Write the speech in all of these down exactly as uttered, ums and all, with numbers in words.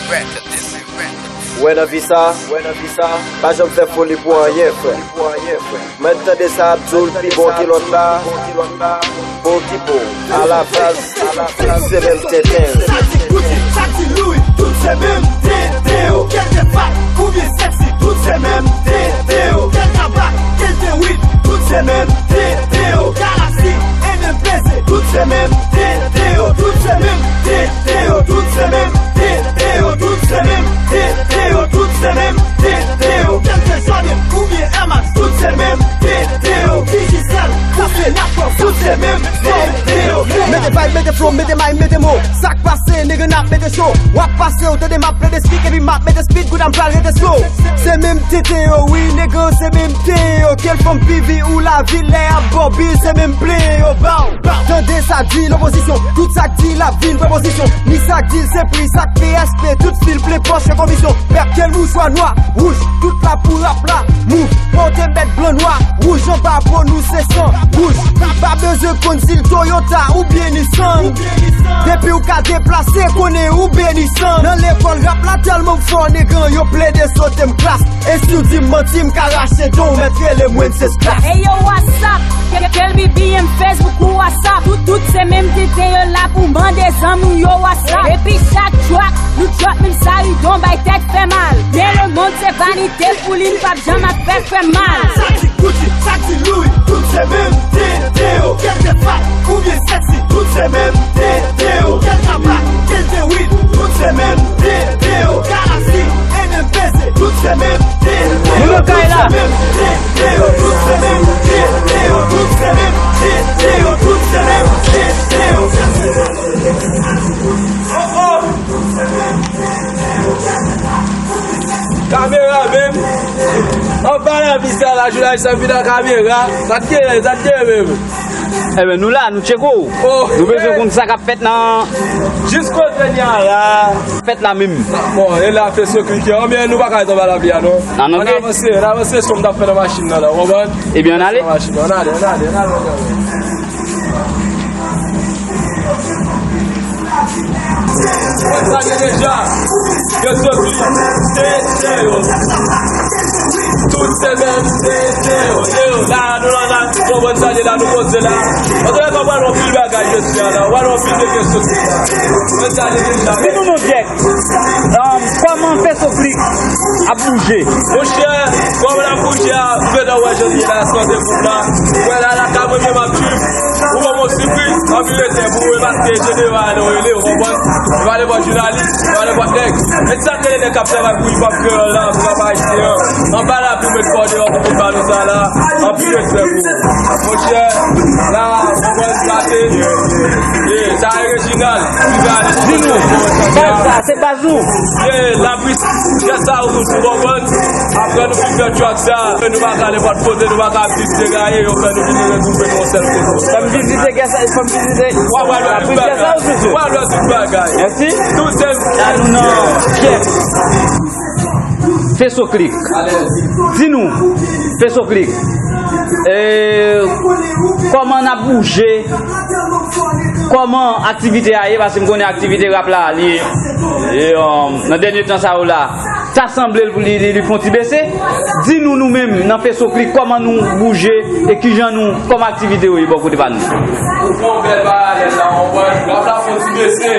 Ou wè nan vi sa, ou wè nan vi sa, pa janm fè foli pou anyen, frè. Mwen tande sa ap di w l pi bon ki lòt la. Bon, ki bon. A la baz, tout se menm tenten yo. Sa di Gucci, sa di Louis, tout se menm tenten yo. Kèl te fat oubyen sèksi, tout se menm tenten yo. Kèl tabak, kèl te wid, tout se menm tenten yo. Galaxy, M M P Z, tout se menm tenten yo. Tout se menm tenten yo. Tout se menm tenten yo. Tout se menm tenten yo. Tout se menm tenten yo. Kèl te Jordan oubyen Air Max, tout se menm tenten yo. Digicel, kase la fòs, tout se menm tenten yo. Mete vibe, mete flow, mete may, mete mo. Sa k pase, nèg, n ap mete cho. W ap pase, w tande m ap plede speak, epi m ap mete speed, kounye a m pral rete slow. Se menm tenten yo, wi, nèg, se menm tenten yo. Kèl fanm P V ou lavil, lè ap bò bil, se menm plen yo. Bow, bow. Tande sa di lopozisyon, tout sa k di l ap vin prepozisyon. Ni sa k di l se pri, sa k P S P, tout fil plen pòch yo komisyon. Pèp, kèl mouswa nwa, wouj, tout la pou rap la. Move, pote mèt blan nwa, wouj anba po nou se san wouj. Pa bezwen konn si l Toyota oubyen Nissan. Depi w ka deplase, konnen ou beni san. Nan lekòl rap la tèlman m fò, nèg, yo plede sote m klas. E si w di m manti, m ka rache don w, mèt rele m Wences Class. Hey yo, WhatsApp, ke-, Kelby B M Facebook ou WhatsApp. Tout, tout se menm tenten yo la pou mande zanmi w yo WhatsApp. Epi chak track, nou drop menm sa ridon bay tèt fè mal. Men lemonn se vanite, pou li n p ap janm ap fè fè mal. Sa di Gucci, sa di Louis, tout se menm tenten yo. Kèl te fat oubyen sèksi, tout se menm tenten yo. Kèl tabak, kèl te wid, tout se menm tenten yo. Galaxy, M M P Z, tout se menm tenten yo. Nou nan kay la. Tout se menm tenten yo. Tout se menm tenten yo. Tout se menm tenten yo. Tout se menm tenten yo. Oh, oh. Kamera menm. Anba lavi sa la, jounalis ap vin nan kamera. Sa t genyen, sa t genyen menm. Ebyen, nou la, nou tcheke w. Oh, nou bezwen konn sa k ap fèt nan. Jis kote n ye a la. Fèt la menm. Bon, e la, Feso Click yo. Ebyen, nou pa ka ret anba lavi a, non. Nan, non, ann avanse, ann avanse, son m t ap fè nan machin nan la, w konprann? Ebyen, ann ale. Nan machin nan, ann ale, ann ale, ann ale, ann ale. Sa gen deja. Yo soti. Tenten yo. Tout se menm tenten yo. Yo, la, nou la, la. Bon, bon, sa, la, nou poze la. Antouka, nou pral wè anpil bagay jodi a la. Pral wè anpil de kesyon sou sa. Bon, sa, deja. Di nou non, Jack. Um, kòman Feso Click ap bouje? Monchè, kòman l ap bouje a, ou gentan wè jodi la, sante group la. Wè la, la, ka mwen menm ap swiv. Ou ban m yon sipriz, anvi rete pou mwen, paske jeneral nou rele, ou konprann? Yo pa nenpòt jounalis, yo pa nenpòt nèg. E sa k rele nèg k ap travay pou hip hop kreyòl la, pou rap ayisyen an. Anba lavi, ou met kò deyò pou vin ba nou sa la. Anpil respè pou ou. Monchè, la, ou konprann, sa se, e, sa e Reginald. Di nou, baz sa, se baz nou. E, laplis, kè sa ou sou, ou konprann? Apre nou fin fè track sa, nou pa ka nenpòt kote, nou pa ka vizite gaye, yo fè nou vin regwoupe nan yon sèl kote. Fè m vizite kè sa, fè m vizite. Laplis, kè sa ou sou. Mèsi. Tout se la nou nan Jeff. Feso Click. Di nou, Feso Click. E, kòman n ap bouje? Kòman aktivite a ye? Paske m konnen aktivite rap la, li, e, um, nan dènye tan sa yo la, ta sanble l pou li, li, li fè yon ti bese. Di nou, nou menm, nan Feso Click, kòman nou bouje e kijan nou, kòman aktivite yo ye bò kote pa nou? Ou fè yon bèl paralèl la, ou konprann? Rap la fè yon ti bese.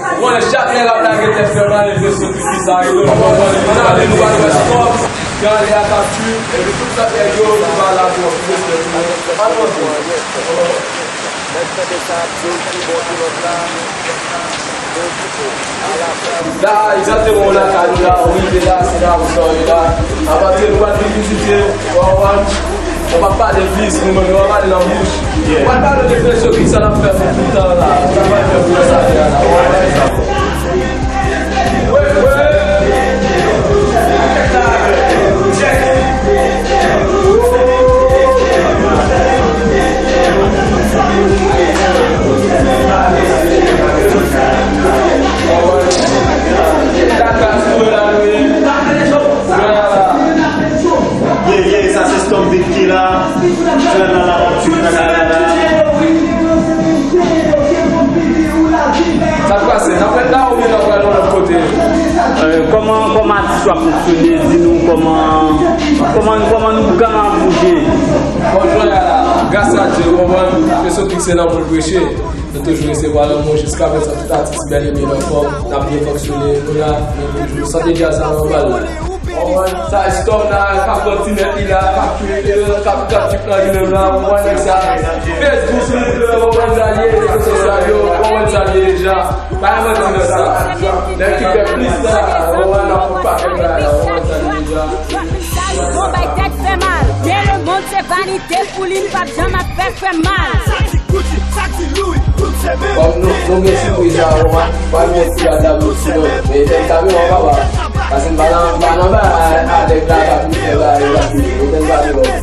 Ou konnen chak lè rap la gen tèt fè mal, e Feso Click ki sa yo. Ou konprann? Ann ale, nou pral wè skòp, ki ale a kapti, epi tout sa fè yo, nou pa la pou respè pou nou. Ann monte. Lè m tande sa ap di w ki bon ki lòt la, bon ki bon. A la fin. La, egzakteman, w lakay ou la, ou rive la, se la ou sa w ye la. Apati nou pral vin vizite, w konprann? Nou p ap pale fizikman, nou pral pale nan bouch. Ou pral pale de Feso Click, sa l ap fè pou tout tan la. Sa l pral fè pou sa fè a la. Ou konprann? Ye, ye, sa se Storm Beat ki la. Sa l pral Swa fonksyone, di nou kòman, kòman, kòman nou gang ap bouje. Bon, jodi a la, gras a Dye, ou konprann, Feso Click se lanmou l preche. Nou toujou resevwa lanmou jiska prezan, tout atis bèl e byen anfòm. N ap byen fonksyone, nou la, nou toujou sante djaz la nan bal la. Ou konprann, sa Storm la, k ap pran ti nèt li la, k ap kite, k ap, k ap kite nan li menm la, ou konprann nèg sa. Facebook, Twitter, ou konprann sa l ye, rezo sosyal yo, ou konprann sa l ye deja. Pa manti nan sa. Nèg ki fè plis sa, ou wè nan pou pakèt bagay la, ou wè sa deja. Sa li gon bay tèt fè mal. Men lemonn se vanite pou li, m p ap janm ap fè fè mal. Kòm nou, nou gen sipriz la, ou wè, pa gen ti la tab nou sinon. Men tèt sa nou wè papa. Paske m pa nan, m pa nan bagay avèk la tab nou fè bagay la, ou tèt sa nou wè.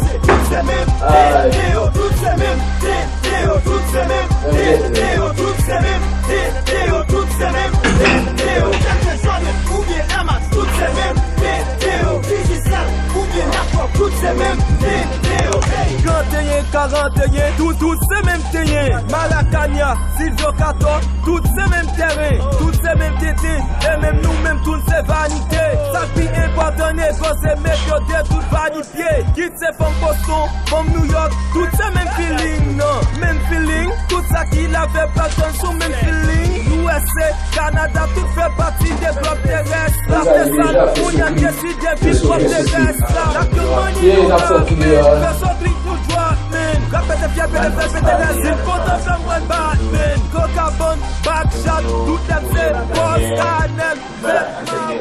Ay. Tete yo, tout se menm. Tete yo, tout se menm. Tete yo, tout se menm. Tete yo, kèlke jòdèn oubyen Air Max, tout se menm. Tete yo, Digicel oubyen Napop, tout se menm. Tete yo, hey. Trannteyen, karanteyen, tout, tout se menm tenyen. Malakanya, Silvyo Kato, tout se menm tèren. Tout se menm tete, e menm nou menm tou n se vanite. Sa k pi enpòtan, nego se met yo de tout vanite. Kit se fanm Boston, fanm New York, tout se menm feeling nan. Menm feeling, tout sa ki lave pral tann sou menm feeling. U S A, Kanada, tout fè pati de glòb terès. Lafè sa, kounye a n deside vin pwòp terès la. N ap gen money nou Batman, Feso Click nou drop, man. Rapè te fyè, pete fè, pete rèzin, kontan fè m wè Batman. Kokabann, Bakjat, tout nèg se bòs, Kanèl, Batman.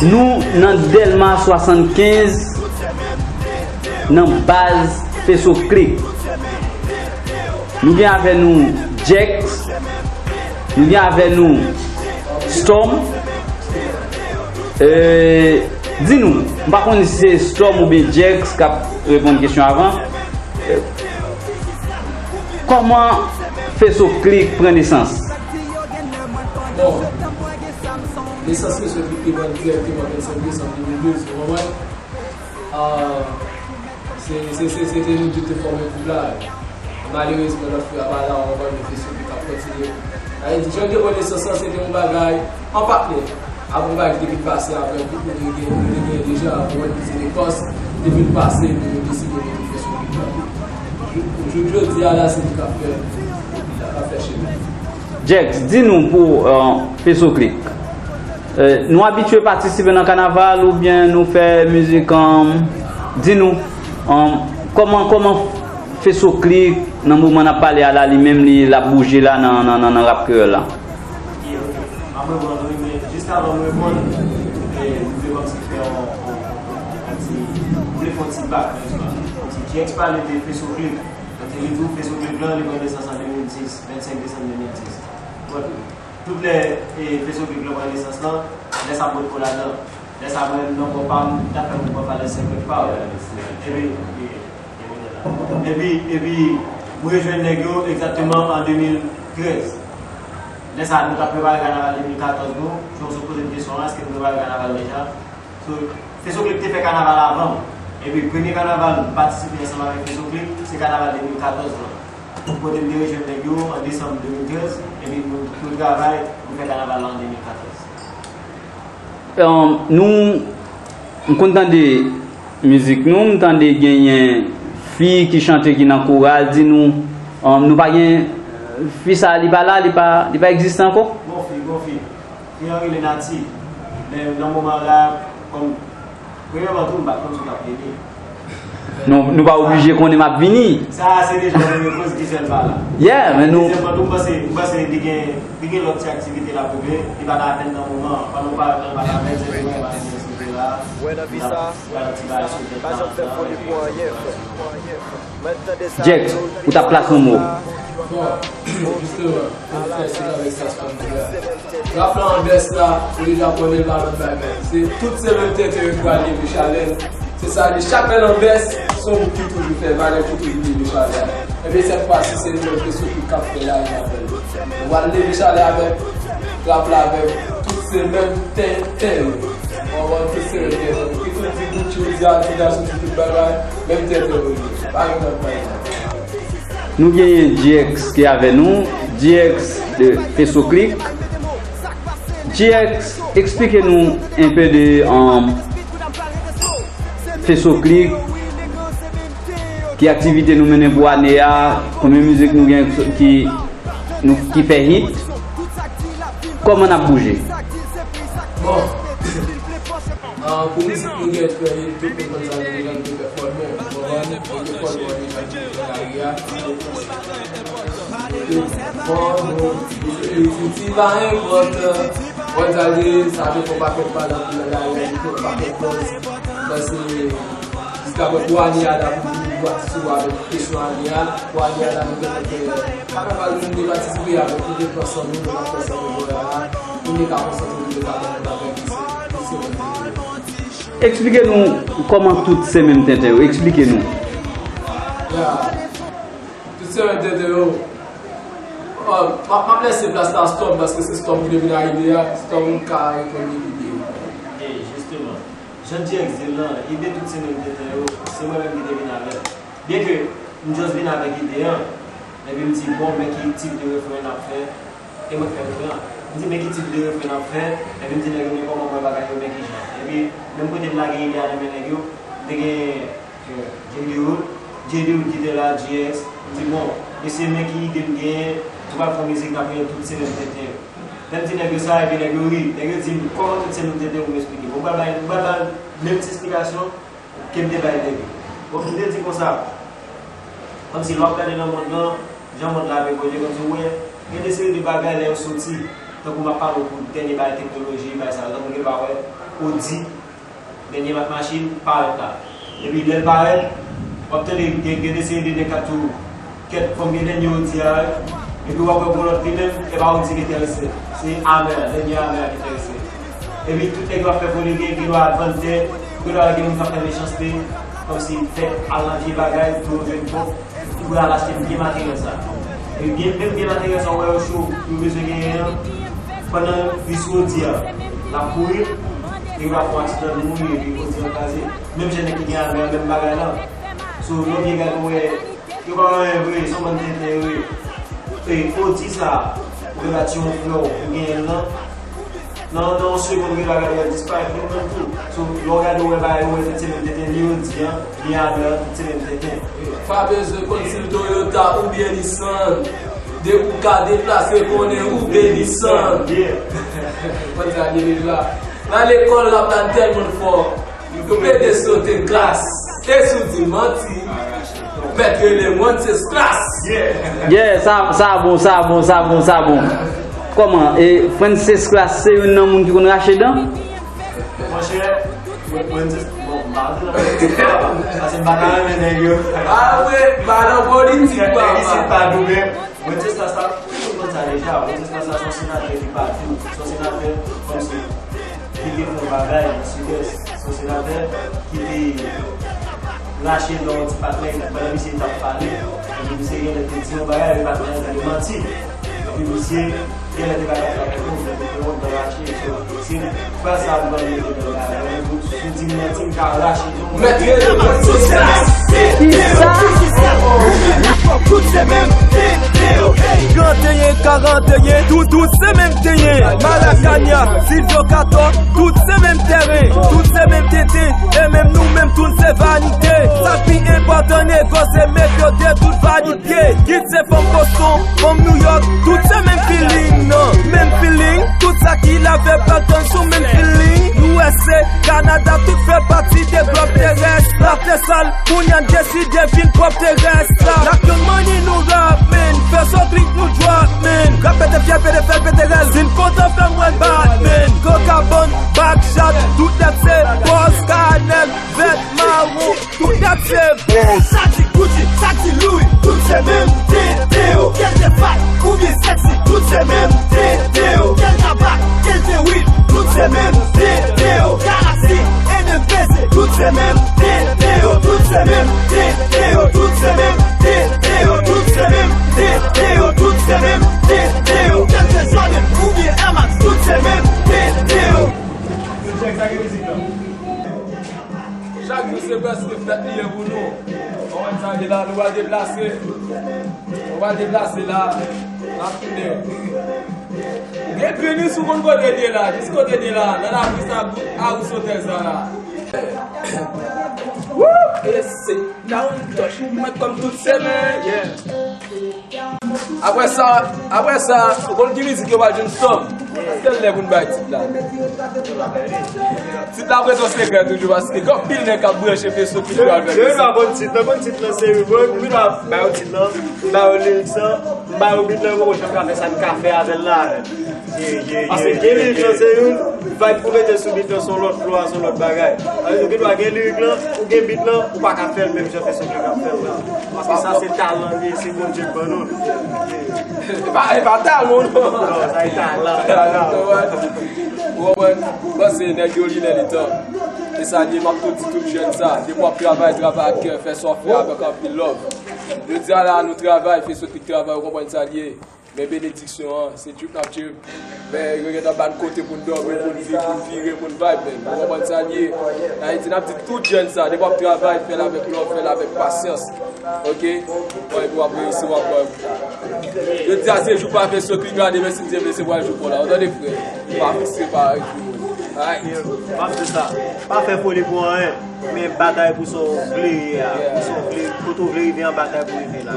Nou nan Dèlma swasannkenz, nan baz Feso Click. Nou gen avè nou Jex, nou gen avè nou Storm. E, di nou, m pa konn si se Storm oubyen Jex k ap reponn kesyon avan. Kòman Feso Click pran nesans? Bon, nesans Feso Click te pran dirèkteman vennsenk desanm de mil douz, ou konprann? Ah, se, se, se, se te nou de te fòme gwoup la. Malerezman, lòt frè a pa la, ou konprann, men Feso Click ap kontinye. Sa vle di, jan de konesans lan, se te yon bagay an patnè. Avan bagay ki te vin pase avèk gwoup nou te gen, nou te gen deja, ou konprann, ki se Lekòs, te vin pase, nou te deside mete Feso Click kanpe. Jou, jou jodi a la, se li k ap fè, k ap fè chemen. Jex, di nou pou, euh, Feso Click. Euh, nou abitye patisipe nan kanaval oubyen nou fè mizik, um, di nou, um, kòman, kòman Feso Click nan moman n ap pale a la, li menm li, l ap bouje la nan, nan, nan, nan rap kreyòl la? Apre bon, wi, men jis avan m reponn, e, m vle kòmsi fè yon, yon, yon, yon ti, m vle fè yon ti back, yon ti back. Kòmsi Jex pale de Feso Click. Kòmsi li di w Feso Click lan, li pran nesans an de mil dis, vennsenk desanm de mil dis. Bon, tout lè, e, Feso Click lan pran nesans lan, lè sa m potko ladan. Lè sa mwen menm nan kò pa m, m t ap fè moun pran falèz senkant pa. Epi, Epi, epi, m rejwenn nèg yo egzakteman an de mil trèz. Lè sa a, nou t ap prepare kanaval de mil katòz nou. Jan w sot poze m kesyon an, èske nou prepare kanaval deja? So, Feso Click te fè kanaval avan m. Epi, premye kanaval m patisipe ansanm avèk Feso Click, se kanaval de mil katòz lan. Kote m te rejwenn nèg yo an desanm de mil trèz, epi nou, nou travay, nou fè kanaval la an de mil katòz. Um, nou, m konn tande mizik nou, m tande genyen fi ki chante ki nan koral, di nou, um, nou pa gen, fi sa a, li pa la, li pa, li pa egziste ankò? Gon fi, gon fi. Fi an rele Nati. Men nan moman la, kòm, premyèman tou, m pa t konn si w t ap rele. Nou, nou pa oblije konnen m ap vini. Sa a se deja yon reponn ki sèl pa la. Yeah, men nou. Dezyèmman tou, m panse, m panse li gen, li gen lòt ti aktivite l ap regle. Li pa ta atèn nan moman an. Pandan w pa, pandan w pa ta fè, se li pa gen aktivite la. Wè nan vi sa, pa nan ti bagay sou tèt la. Pa janm fè foli pou anyen, frè. Jex, ou t ap plas yon mo. Bon, jisteman, pou fè sou avèk sa Storm di a. Rap la an bès la, ou deja konnen l pa lòt bagay. Se tout se menm tenten yo ki pral leve chalè. Se sa li, chak lè nan bès, se yon gwoup ki toujou fè valè, ki toujou leve chalè. Ebyen, sèt fwa si, se nou menm Feso Click k ap fè la, nou ap fè l. Nou pral leve chalè avèk rap la, avèk tout se menm tenten yo. Ou konprann, tout se menm tenten yo. Ki tou di Gucci, ou di Adidas, ou di tout bagay, menm tenten yo ye. Pa gen lòt bagay. Nou genyen Jex ki avè nou, Jex de Feso Click. G X, eksplike nou enpe de um, Feso Click, ki aktivite nou mennen pou ane a, konbyen mizik nou gen ki, nou, ki fè hit, kòman n ap bouje? Bon, ah, pou mizik nou gen fè hit, tout moun konn sa nou deja, nou te fè fòlman, ou konprann? Nou te fòlman deja, nou te fè lari a. Bon, bon, ti, ti, ti va enpòt, bon, sa vle, sa vle fè pakèt bagay pou nan lari a, fè pakèt buzz. Paske jiska pou ane a la, pou nou atis yo avèk kesyon ane a, pou ane a la, nou te fè, pa kapab nou te patisipe avèk nou te pran san nou, nou pa fè san nou la, nou te ka konsantre, nou te ka konsantre avèk misye. Eksplike nou kòman tout se menm tenten yo. Eksplike nou. Ya. Tout se menm tenten yo. M ap lese plas la Storm paske se Storm ki te vin arive a. Storm ka reponn li ide. E jisteman, jan G X di l lan, ide tout se menm tenten yo, se mwen menm ki te vin avè l. Byenke m just vin avèk ide an, epi m di, bon, men ki tip de refren n ap fè, e mwen k fè refren an. M di, men ki tip de refren n ap fè, epi m di nèg yo, men kòman m wè bagay yo, men ki jan. Epi, menm kote m lage ide a nan men nèg yo, m te gen J D Wood, J D Wood ki te la, G X, m di, bon, mesye, men ki ide m genyen, nou pral fè yon mizik, n ap rele l Tout se menm tenten yo. Lè m di nèg yo sa, epi nèg yo ri, nèg yo di m, kòman tout se menm tenten yo, pou m eksplike. Bon, m pral bay, m pral bay menm ti esplikasyon ke m te bay nèg yo. Bon, m te di konsa, kòmsi lè w ap gade nan mond lan, jan mond lan ap evolye, kòmsi w wè, gen de seri de bagay lè yo soti, tankou m ap pale w pou dènye bagay teknoloji, bagay sa yo, tankou gen pa wè, Audi, dènye mak machin, parèt la. Epi lè l parèt, w ap tande gen, gen de seri de nèg k ap di w, kèt, fò m gen dènye Audi a, epi w ap wè gon lòt li menm, e pa Audi ki enterese l. Se Hammer, dènye Hammer ki enterese l. Epi tout nèg yo ap fè foli, gen, gen dwa al vann tè, gen dwa gen moun k ap fè mechanste, kòmsi fè al nan vye bagay, pou yo jwenn kòb, pou yo al achte vye materyèl sa. Epi byen, menm vye materyèl sa, w wè yo cho, yo bezwen genyen an, pandan li sou Audi a, l ap kouri, epi l ap fè yon aksidan, li mouri, epi Audi an kraze. Menm jan nèg ki gen Hammer, menm bagay la. So, lè w byen gade, w wè, yo pa anyen vre, se yon bann tenten yo ye. E Audi sa, ou gen dwa tiye yon flè w, ou genyen l lan, nan, nan yon segonn, ou gen dwa gade w disparèt menm nan tou. So, lè w gade w wè bagay yo, w wè tout se menm tenten, ni Audi an, ni Hammer an, tout se menm tenten. Pa bezwen konn si l Toyota oubyen Nissan. Depi w ka deplase, konnen ou beni san. Konn sa deja. Nan lekòl, l ap tann tèlman fò. Yo pede sote klas. E si w di manti, mèt rele Wences Klas. Yeah, sa, sa bon, sa bon, sa bon, sa bon. Kòman? E Frances Klas se youn nan moun ki konn rache dan? Monchè, Wences, bon, m pa antre nan politik la, paske m pa ta renmen nèg yo. Ah wi, m pa nan politik, papa. Isit pa nou menm. Wences Klas la, tout moun konn sa deja. Wences Klas la se yon senatè ki pa tou. Se yon senatè kòmsi ki te fè yon bagay nan Sidès. Se yon senatè ki te rache nan yon ti patnè pandan misye t ap pale. Epi misye genlè te di yon bagay, epi patnè an te demanti. Epi misye genlè te pa t ap fè anyen, misye te pran yon dan rache. So, se fraz sa a m pral mete nan bagay la. Si w di m manti, m ka rache tou. Mèt rele Wences Klas. Kisa? Tout se menm tenten yo. Trannteyen, karanteyen, tout, tout se menm tenyen. Malakanya, Silvyo Kato, tout se menm teren. Tout se menm tenten, e menm nou menm tou n se vanite. Sa k pi enpòtan, nego se met yo de tout vanite. Kit se fanm Boston, fanm New York, tout se menm feeling nan. Menm feeling, tout sa ki lave pral tann sou menm feeling. U S A, Kanada, tout fè pati de glòb terès la. Tè sal, kounye a n deside vin pwòp terès la. Lak yon manni nou rap, man. Fè sòt rit nou drop, man. Rap pete fyèl, pete fèl, pete rèl. Si n kontan fè m wè n bat, man. Kokabòn, Bakchat, tout nèg se bòz, kanèl, vèt, mawon. Tout nèg se bòz. Sa di Gucci, sa di Louis, tout se menm tenten yo. Kèl te fat oubyen sexy, tout se menm tenten yo. Kèl tabak, kèl te weed, tout se menm tenten yo. Galaxy, N M P C, tout se menm tenten yo. Tout se menm tenten yo. Tout se menm tenten yo. Tout se menm tenten yo. Tout se menm tenten yo. Kèl te Jordan oubyen Air Max, tout se menm tenten yo. Chak jou se prèske fèt li ye pou nou. Kòman sa ye la, nou pral deplase. Nou pral deplase la. N ap tounen. Gen grenn isi, ou konn kote l ye la, jis kote l ye la, nan lapli sa, bout a ou sotèl sa la. Woo! E se nan yon tòch, mwen kòm tout semèn, yeah. Apre sa, apre sa, ou konn ki mizik yo pral jwenn sòm. Sèl lè pou n bay tit la. Tit la ap ret yon sekrè toujou, paske gen anpil nèg k ap branche Feso ki pral fè. Yo pa konn tit lan, konn tit lan se yo. Mwen, mwen pa bay yo tit lan, m ba yo lyrics lan, m ba yo beat lan, yo poko janm ka fè sa n ka fè avè l la avè l. Paske gen lyrics lan se youn, vibe pou mete sou beat lan se yon lòt flow, se yon lòt bagay. Sa vle di ou gen dwa gen lyrics lan, ou gen beat lan, ou pa ka fè l menm jan Feso ki ka fè l la. Paske sa se talan li ye, se Bondye k ban nou l. E pa, e pa talan, non. Non, sa e talan. Talan, non, wè. Ou konprann? Mwen panse nèg yo li lè li tan. E sa li ye, m ap tou di tout jèn sa. Depi w ap travay, travay ak kè, fè sa w fè avèk anpil love. Jodi a la, nou travay, Feso ki travay, ou konprann sa li ye. Men benediksyon an, se Duke n ap tchebe. Men yo gentan ba n kote pou n dòmi, pou n viv, pou n vire, pou n vibe, men. Ou konprann sa l ye? Ayiti, n ap di tout jèn sa, depi w ap travay, fè l avèk love, fè l avèk pasyans. Oke? Bon, epi w ap reyisi, w ap bòy. Yo di a se jou pa fè sot wi, gade, men si Dye vle, se pral jou pa w la. Ou tande, frè? Pa fikse, pa rejou. Alright. M ap di sa, pa fè foli pou anyen. Men batay pou sa w vle ye a, pou sa w vle, kote w vle rive an, batay pou rive la.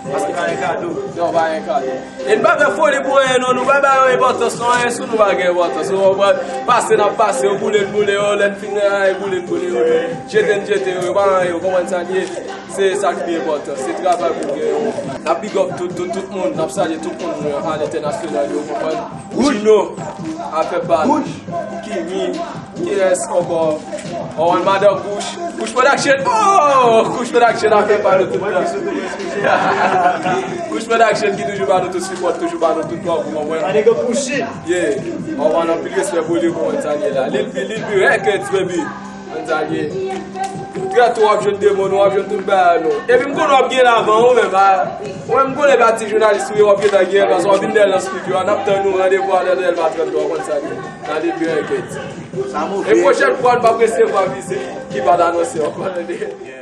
Paske pa gen kado. Non, pa gen kado. E n pa fè foli pou anyen, non, nou pa bay yo enpòtans, non, anyen sou nou pa gen enpòtans. Ou konprann? Pase n ap pase, yo boule n boule yo, lè n fin nan anyen, boule n boule yo, jete n jete yo, yo pa anyen, ou konprann sa l ye? Se sa k pi enpòtan, se travay pou gen yo. N ap big up tout, tout, tout moun, n ap salye tout moun, euh, a lentènasyonal yo, ou konprann? Gino, afè pa nou. Kimi, kiyès ankò? Owan, Madan Kouch. Kouch Production. Oh! Kouch Production ap fè pa nou tout tan. Kouch Production ki toujou ba nou tout sipò, toujou ba nou tout love, ou konprann? Yeah. Owan, anpil respè pou li, ou konprann sa l ye la. Lil B, Lil B Records, baby. Konn sa l ye. Trè tou w ap jwenn de mo nou, w ap jwenn tout bagay nou. Epi m konnen w ap gen l avan ou menm, a. Ou menm m konnen pa ti jounalis ou ye, w ap gentan gen l, paske w ap vin dèyè l nan estidyo a, n ap tann ou, randevou a nan Dèlma trannde, w konn sa l ye. Nan Lil B Records. Sa move. E pwochèn fwa, n p ap resevwa mizik ki pa t anonse ankò, tande.